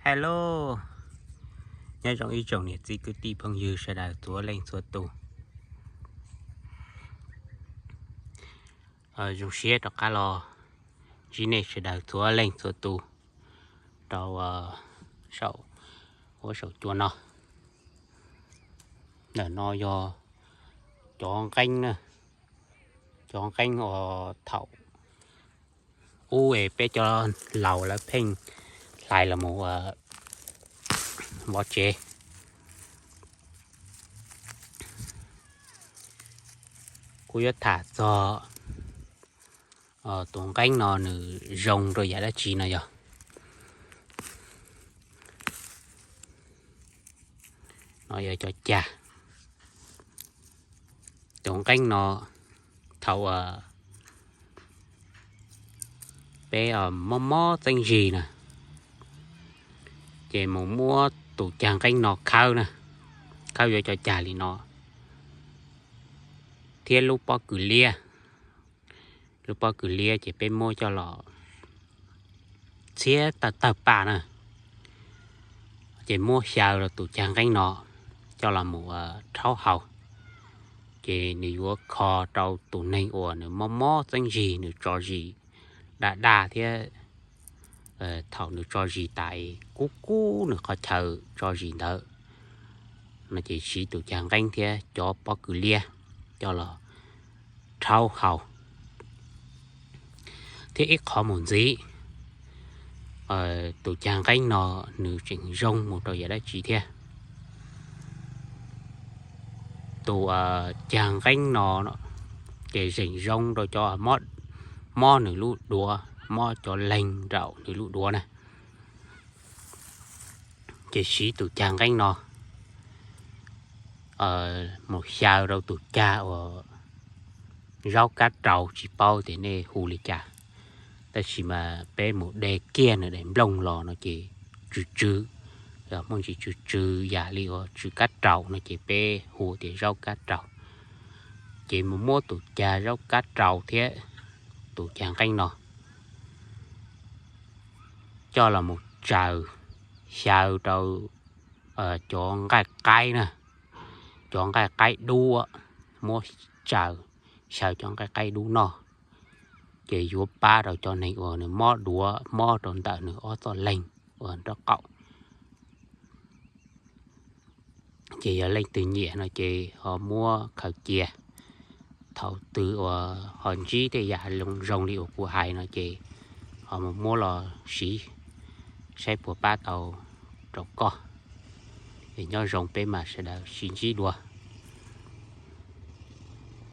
Hello, nyob zoo ib tsoom niam txiv kwv tij phooj ywg sawv daws txhua leej txhua tus. Zoo siab rov qab los ntsib nej sawv daws txhua leej txhua tus rau saum huab saum cua no. Ntawm no yog cov nqeeb na, cov nqeeb uas thaum ub es peb cov laus lawv pheej hlais los mus vov tsev. Kuv yuav tham txog tus nqeeb no nws zoo rau yam dab tsi no yog, no yog cov cag. Tus nqeeb no thaum peb mob mob txeeb zig na, ces mus muab tus cag nqeeb no khawb na, khawb yuav cov cag li no, thiab lub pob kws liab, lub pob kws liab ces peb muab coj los txhiab tawg tawg paj na, ces muab xyaw rau tus cag nqeeb no coj los mus rhaub haus, ces nws yuav kho rau tus neeg uas nws mob mob txeeb zig, nws tso zis daj daj thiab thaum nws tso zis tas kub kub nws qhov chaw tso zis ntawd no ces siv tus cag nqeeb thiab cov pob kws liab coj los rhaub haus. Thiab ib qhov mus ntxiv, tus cag nqeeb no nws tseem zoo mus rau yam dab tsi thiab? Tus cag nqeeb no ces zeem zoo rau cov mob nws lub duav, mob cov leeg nraum nws lub duav na, ces siv tus cag nqeeb no mus xyaw rau tus cag uas zaub kab rau, tsis paub tias nej hu li cas, tab sis mas peb mus de kiag nws daim nplooj los no ces tsw tsw, muaj ntsis tsw tsw yam li uas tsw kab rau no ces peb hu tias zaub kab rau. Ces mus muab tus cag zaub kab rau thiab tus cag nqeeb no coj los mus tsaws, xyaw rau cov nqaij qaib na, cov nqaij qaib dub, muab tsaws xyaw cov nqaij qaib dub noj, ces yuav pab rau cov neeg uas nws mob duav, mob rau ntawm nws ob txoj leeg uas nraub qaum. Ces yog leej twg nyiam no ces ho muab khaws cia. Thaum twg uas ho ntsib tej yam zoo li uas kuv hais no ces ho mus muab los siv saib puas pab tau rau koj. Es nyob zoo peb mam sawv daws sib ntsib dua.